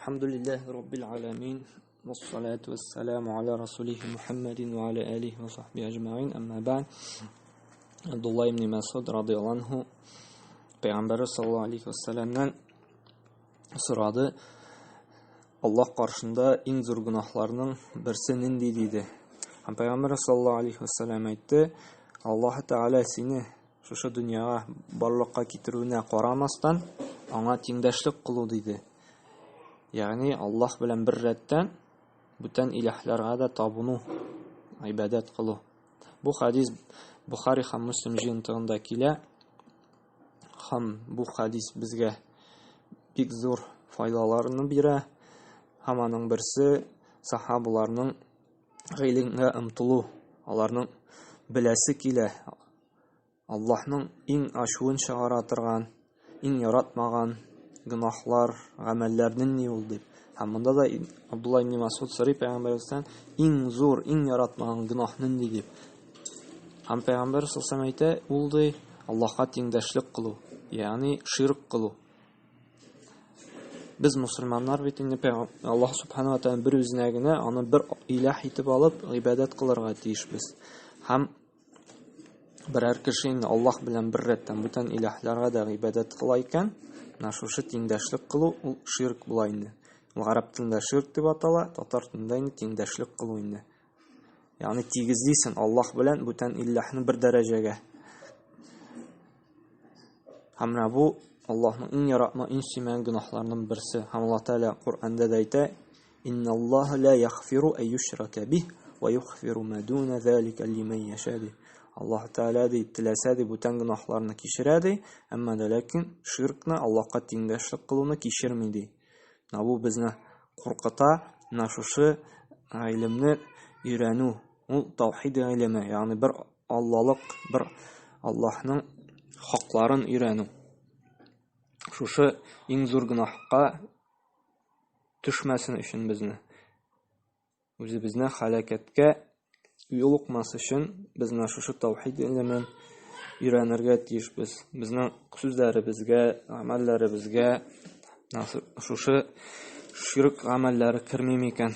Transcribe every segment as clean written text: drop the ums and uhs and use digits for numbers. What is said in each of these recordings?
Әлхәмдүлилләһи раббил аламин. Вассалату вассаламу аля расулихи Мухаммадин ва аля алихи ва сахбихи аҗмаин. Әмма бәгъд. Абдулла ибн Масуд радыяллаһу анһу Пәйгамбәре саллаллаһу алейхи вассаламнан сорады. Аллаһ каршында иң зур гөнаһларның берсе нинди диде. Һәм Пәйгамбәр саллаллаһу алейхи вассалам әйтте: Аллаһ Тәгалә сине шушы дөньяга барлыкка китерүенә карамастан, аңа тиңдәшлек кылу диде. Ягъни Аллаһ белән бер рәттән бүтән илаһларга да табыну, гыйбадәт кылу. Бу хадис Бухари һәм Муслим җыентыгында килә. Һәм бу хадис безгә бик зур файдаларны бирә. Һәм аның берсе сахабаларның гыйлемгә омтылу, аларның беләсе килә. Аллаһның иң ачуын чыгара торган, иң яратмаган гөнаһлар, гамәлләр нинди ул дип. Һәм монда да Абдулла ибн Масуд сорый пәйгамбәребездән, иң зур, иң яратмаган гөнаһ нинди дип. Һәм пәйгамбәр саллаллаху әйтә, ул ди Аллаһка тиңдәшлек кылу, ягъни ширк кылу. Без мусульманнар бит инде Аллаһ субхана ва тааля бер үзенә генә аны бер илаһ итеп алып гыйбадәт кылырга тиешбез. Һәм берәр кеше инде Аллаһ белән бер рәттән бүтән илаһларга да гыйбадәт кыла икән, менә шушы тиңдәшлек кылу ул ширк була инде. Ул гарәп телендә ширк дип атала, татар телендә инде тиңдәшлек кылу инде. Ягъни тигезлисең Аллаһ белән бүтән илаһны бер дәрәҗәгә. Һәм менә бу Аллаһның иң яратма, иң сөймәгән гөнаһларының берсе. Һәм Аллаһ Тәгалә Коръәндә дә әйтә: "Инналлаһа ла ягъфиру ан юшрака бих ва ягъфиру ма дуна залика лиман яша" ди. Аллаһ Тәгалә ди, теләсә ди бүтән гөнаһларны кичерә ди, әмма дә ләкин ширкны, Аллаһка тиңдәшлек кылуны кичерми ди. Менә бу безне куркыта, менә шушы гыйлемне өйрәнү, ул таухид гыйлеме, ягъни бер Аллалык, бер Аллаһның хакларын өйрәнү. Шушы иң зур гөнаһка төшмәсен өчен безне үзебезне халәкәткә юлыкмас өчен без менә шушы таухид гыйлемен өйрәнергә тиешбез. Безнең сүзләребезгә, гамәлләребезгә шушы ширк гамәлләре керми микән?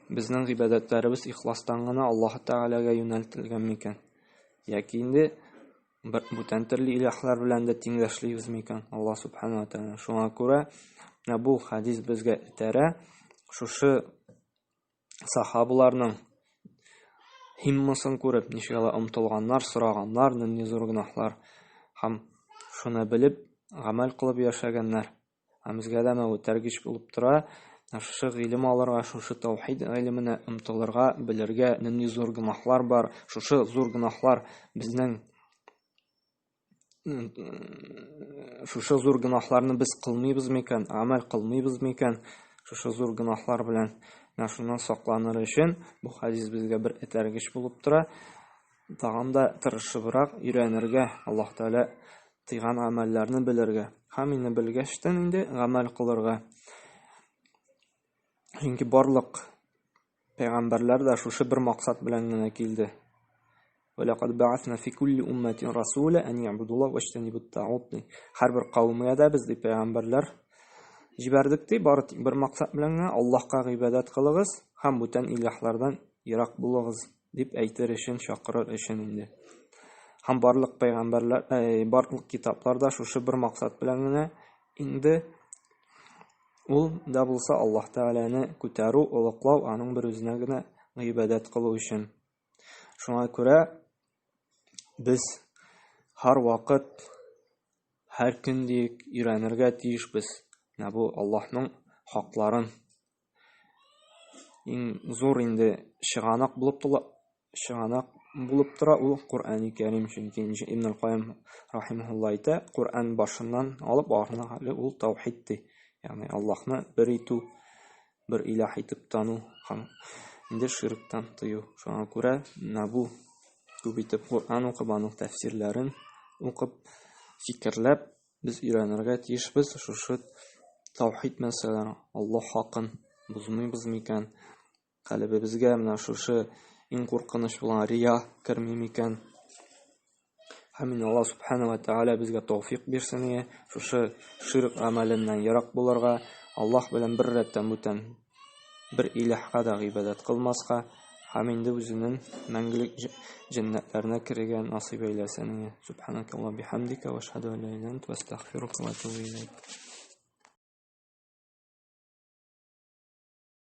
Безнең гыйбадәтләребез ихластан гына Аллаһ Тәгаләгә юнәлтелгән микән? Яки инде бер бүтән төрле илаһлар белән дә тиңдәшлибез микән Аллаһ Субхану ва Тәгалә? Шуңа күрә менә бу хадис безгә этәрә шушы сахабаларның һиммасын күреп, ничек алар омтылганнар, сораганнар, нинди зур гөнаһлар һәм шуны белеп гамәл кылып яшәгәннәр. Һәм безгә дә үтәргеч булып тора, шушы гыйлем алырга, шушы таухид гыйлеменә омтылырга, белергә, нинди зур гөнаһлар бар, шушы зур гөнаһлар безнең шушы зур гөнаһларны без кылмыйбыз микән, гамәл кылмыйбыз микән, шушы зур гөнаһлар белән менә шуннан сакланыр өчен бу хадис безгә бер этәргеч булып тора. Тагын да тырышыбрак өйрәнергә, Аллаһ Тәгалә тыйган гамәлләрне белергә һәм инде белгәчтен инде гамәл кылырга. Чөнки барлык пәйгамбәрләр дә шушы бер максат белән генә килде. Вәләкад бәгасна фи кулли умматин расула ан ябудулла ваҗтанибут тагут. Һәрбер кавемгә дә без ди пәйгамбәрләр җибәрдек ди, бары тик бер максат белән генә Аллаһка гыйбадәт кылыгыз һәм бүтән илаһлардан ерак булыгыз дип әйтер өчен, чакырыр өчен инде. Һәм барлык пәйгамбәрләр, э, барлык китаплар да шушы бер максат белән генә инде ул да булса Аллаһ Тәгаләне күтәрү, олыклау, аның бер үзенә генә гыйбадәт кылу өчен. Шуңа күрә без һәрвакыт һәр көн диек өйрәнергә тиешбез. Менә бу Аллаһның хакларын иң зур инде чыганак булып тула чыганак булып тора ул Коръәни Кәрим, чөнки Ибн Кайим рахимаһулла әйтә, Коръән башыннан алып ахырына хәтле ул таухид ди. Ягъни Аллаһны бер итү, бер илаһ итеп тану һәм инде ширктан тыю. Шуңа күрә менә бу күп итеп Коръән укып, аның тәфсирләрен укып, фикерләп Без өйрәнергә тиешбез шушы таухид мәсьәләләрен, Аллаһ хакын бозмыйбыз микән? Калебебезгә менә шушы иң куркыныч булган рия керми микән? Һәм инде Аллаһ субхана ва тааля безгә тауфик бирсен, шушы ширк гамәленнән ерак булырга, Аллаһ белән бер рәттән бүтән бер илаһка да гыйбадәт кылмаска һәм инде үзенең мәңгелек җәннәтләренә керергә насыйп әйләсен. Субханакаллаһ бихамдика ва ашһаду ан ла иляха илля анта ва астагъфирука ва атубу иләйк.